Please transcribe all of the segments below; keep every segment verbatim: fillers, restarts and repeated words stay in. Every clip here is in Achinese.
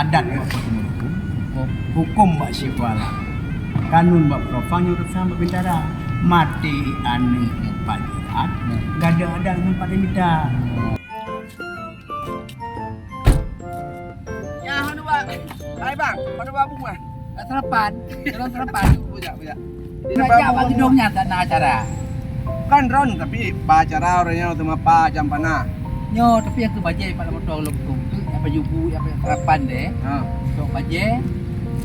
Adat bak Peuteumureukum, huköm bak Syifa Alam, kanun bak Propang, nyoe reusan bak Bintara. Maté aneuk ngon Pak Jirat, gadôh adat ngon Pak Mita. Ya, hana ba. Hai bang, hana ba bunga. Tak sarapan. Jalan sarapan. Bujak, bujak. Nak jak bak gedong nyan, tak na acara. Kan ron, tapi ba acara ureueng nyoe teuma pa jam panas. Nyoe, tapi nyang keu bajèe pat lam moto lom tu, tu nyang baju bu, nyang sarapan deh. Ha. Sok bajèe,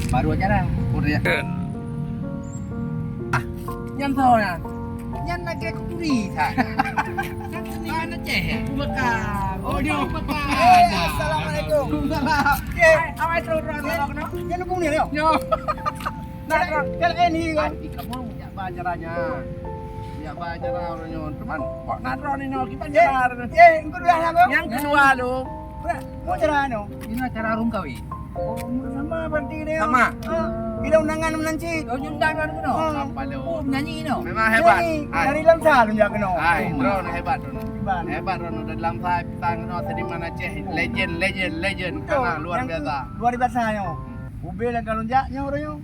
baru acara. Oh, ya. Ah, nyan soe nyan? Nyan lagèe kuturi that. Nyan seniman Aceh, eh? Bukan. Oh, nyoe. Bukan. Eh, assalamualaikum. Salam. Eh, awai, turun, turun, turun, turun. Nyan hubung ni, nyoe? Nyoe. Nah, jalan, jalan ni, kan? Ih, kamu jak ba acara nyan. Jak ba acara ureueng nyoe. Cuman, kok na droe ni nyoe, kiban eh, acara. Eh, engkau dah lah, kau? Nyang kedua tu. Mau acara anu? Ini acara ureueng kawin. Oh, sama berarti dia. Sama. Ha, kita undangan meunan cit. Oh, undangan kena. Ha. Apa lu? Oh, menyanyi no. Memang hebat. Nyanyi. Hai. Dari Lamsa lu jak kena. Hai, oh, droe hebat tu. Hebat. Hebat tu dari Lamsa, pitang kena seniman Aceh. Oh. Legend, legend, legend. Betul. Karena luar biasa. Luar biasa nyoe. Ubé lam kalon jak nyoe ureueng nyoe.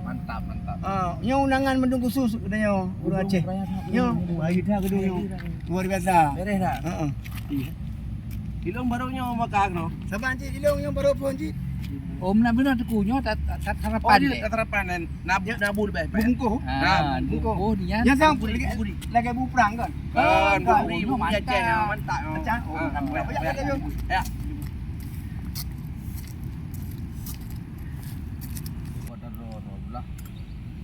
Mantap, mantap. Ah, nyoe undangan mandum khusus keutanyoe, ureueng Aceh. Nyoe, bahagia that gedung nyoe. Luar biasa. Beres dah? Heeh. Ilong baru nyoe maka keunoe. Saban cit, ilong nyoe baru phôn cit. Oh, meunan beuna teungku nyoe tat-, tat-, tat-, sarapan deh. Oh, tat-, sarapan, eh. Nab-, ya. Nabu leubeh, Pak. Bungkuh. Ah, bungkuh. Bungkuh. Bungkuh. Yang sang lagi, lagi bu prang kan? Kan, kan, bungkuh, oh, nyoe mantap. Aceh, mantap. Aceh, oh, ah, mantap. Ya, ya, ya. Ya.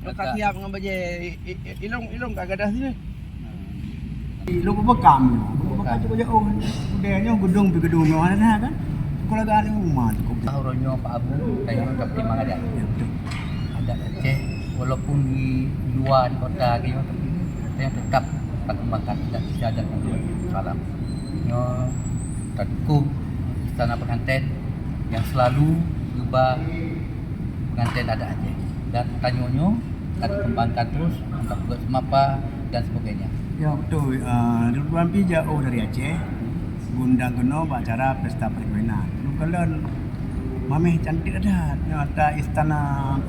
Nyoe ka siap ngon bajèe i-, i-, i-, ilong, ilong ka gadôh sini. Ilong beukam. Beukam tu bajèe, oh, udeh nyoe gedung pih gedung nyoe hana kan. Sekolah gak ada rumah tu. Ureueng nyoe Pak Abu, tanyoe tapi memang ada. Ya, betul. Adat Aceh, walaupun di luar di kota gitu, tapi tanyoe tetap takembangkan adat istiadat ngon salam. Nyoe Teungku istana pengantin yang selalu geuba pengantin adat Aceh. Dan tanyoe nyoe ka dikembangkan terus, ka peugot seumapa dan sebagainya. Ya, betul. Ah, Ridwan pih jak dari Aceh, geuundang keunoe bak acara pesta perkawinan. Lôn kalon mamèh cantik adat nyoe ata istana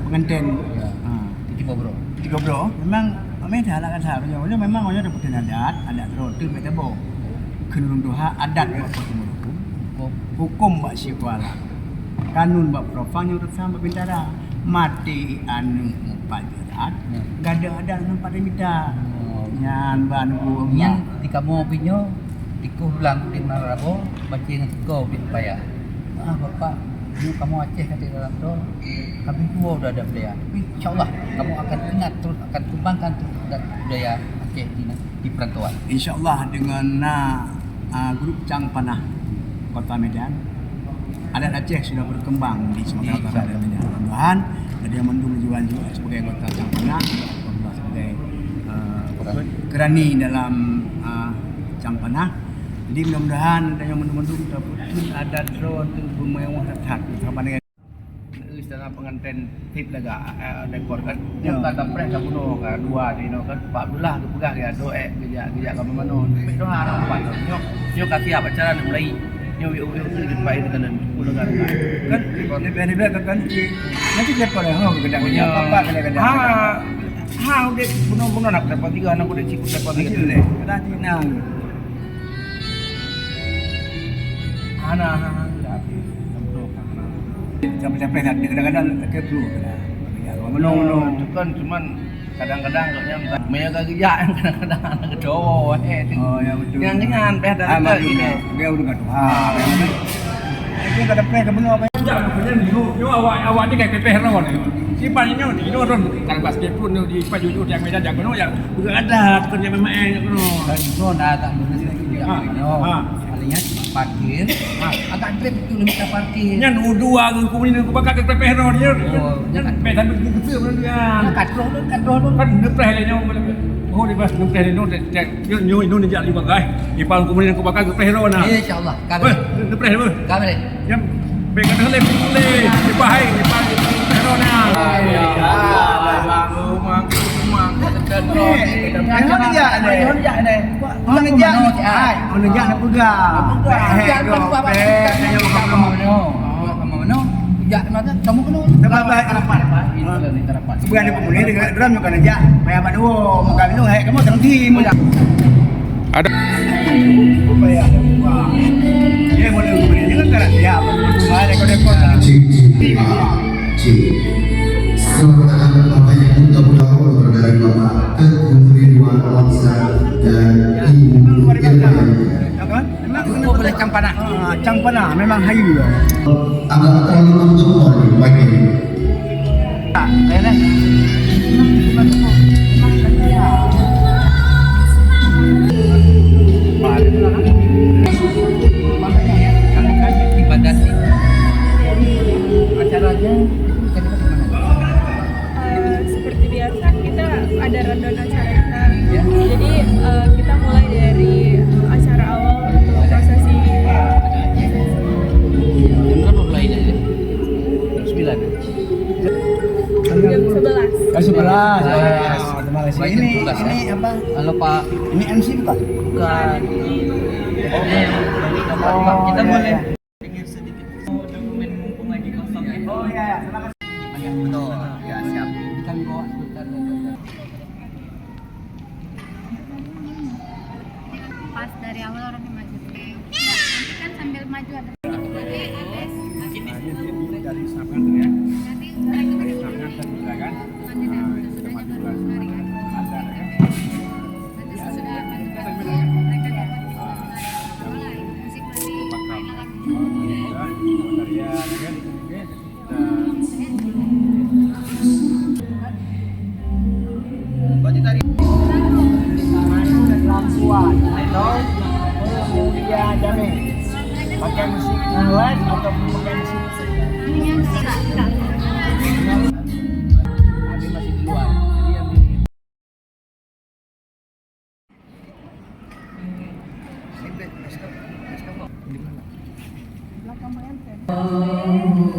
pengantin. Ya. Ah. Tiga bro. Tiga bro. Memang mamèh dah lah kata. Nyoe memang nyoe dah peuteun adat, adat droe tu mita boh. Kheun ureueng tuha adat bak Peuteumureukum, huköm bak Syifa Alam, kanun bak Propang, nyoe reusan bak Bintara. Maté aneuk ngon Pak Jirat, ya, gadôh adat ngon Pak Mita. Oh. Nyan ban bu nyan di kamoe pih nyoe, tikoh blang di Marabo, bacé ngon tikoh di Paya. Ah, Bapak, nyoe kamoe Aceh ka dalam tol, kami dua udah ada budaya. Tapi insya Allah, kamoe akan ingat terus, akan kembangkan terus adat budaya Aceh di, di perantauan. Insya Allah, dengan na, ah, grup Cang Panah Kota Medan, adat Aceh sudah berkembang di Sumatera Utara dan Medan. Mudah-mudahan ada yang mandum juga sebagai anggota Cang Panah, sebagai, ah, kerani dalam, ah, Cang Panah. Jadi mudah-mudahan ada yang mandum-mandum kita pun adat droe tu bermewah that. Sama dengan Istana pengantin tip lagak, eh, dekor kan. Ya. Nyoe ka kapreh ka bunoe ka dua di noe kan. Pak Abdullah geupeugah dia doa geujak, geujak ka meumanoe. Tapi doa hana ubat. Nyoe, nyoe ka siap acara nak mulai. Nyoe wiuk-wiuk tu jumpa itu kan. Kan? Lebih-lebih kan, kan. Nanti dia pada, ha, gedang-gedang. Ya. Apa, apa, gedang-gedang. Ha, ha, udah bunoe-bunoe nak dapat tiga, anak udah cukup dapat tiga. Nanti deh. Nanti nang. Hana, hana, hana. Capek-capek that, kadang-kadang tak perlu. Meunoe, meunoe. Itu kan cuman kadang-kadang kok nyang tak, maya ka geujak, kadang-kadang hana geudoe, eh, tu. Oh, ya, betul. Nyang ringan, payah dah. Ah, letak maklum ini. Dia udah kat Tuhan. Itu kadang payah ke meunoe, apa? Nyoe awak, awak ni kan pepeh ron. Simpan nyoe, nyoe ron. Kalau basket pun, nyoe di simpan jujur, yang Medan, yang kena, yang Bukan adat, bukan nyamai maén kat keunoe. Kan keunoe dah tak beuna lagi. Ha, ha. Paling nyan cuma parkir. Ha. Agak trép betul minta parkir. Nyan u dua ke kuning ku bakar ke trép roh dia. Oh, nyan kan. Peh sambil geuseup dia. Nyan kat roh tu, kat roh tu. Kan neupreh lé nyoe. Oh, dia bas neupreh lé nyoe, dia, dia, nyoe, nyoe, nyoe jak lima belas. Ipang kuning ku bakar ke trép roh nah. Insya Allah. Ka boleh. Weh, neupreh, weh. Ka boleh. Nyam, bèk keuneuk lé, lé. Leupah hai, leupah, leupah, leupah, leupah. Hai, hai, hai. Ya, kenapa? Kamu kena. Sebab baik. Harapan, Pak. Ini, ini harapan. Sebulan ni pun boleh dengan drum juga nak jak. Payah pada dua, makan minum, hai kamu tang di. Ada. Dia boleh beri dengan karat. Ya, ada kau dapat. Cik, cik. Cik. Selamat datang Bapak Ibu tamu dari Bapak Teuku Ridwan Alamsyah dan Ibu Irma. Ya kan? Memang kena boleh cang panah. Ah, cang panah memang hayu. Agak terlalu mentok ni pagi. Tak, saya dah. Ibadat sih. Acaranya. Eh, seperti biasa, kita ada rundown acara kita. Ya. Jadi, eh, kita mulai dari acara awal untuk prosesi. Jam berapa mulainya? Jam sembilan. Jam sebelas. Jam sebelas. Sebelas. Ah, terima kasih. Baik, ini, jam sebelas, ini ya. Apa? Halo, Pak. Ini M C bukan? Bukan. Ini, ini, Pak. Kita boleh. Minggir sedikit. Dokumen mumpung lagi kosong ya. Oh, iya, iya. Terima kasih. Betul. Ya, siap. Kita bawa sebentar. Pas dari awal orangnya maju. Enggak, nanti kan sambil maju ada. Ini dari Samantha ya. Dari Samantha juga kan? Nah, kita maju lah. Ada kan? Nanti sesudah maju, mereka dapat mulai musik nanti. Paham. Main alat. Ya, dari ya, ya kan? Oke. Pakai musik live atau pakai musik? Tapi masih di luar. Jadi yang di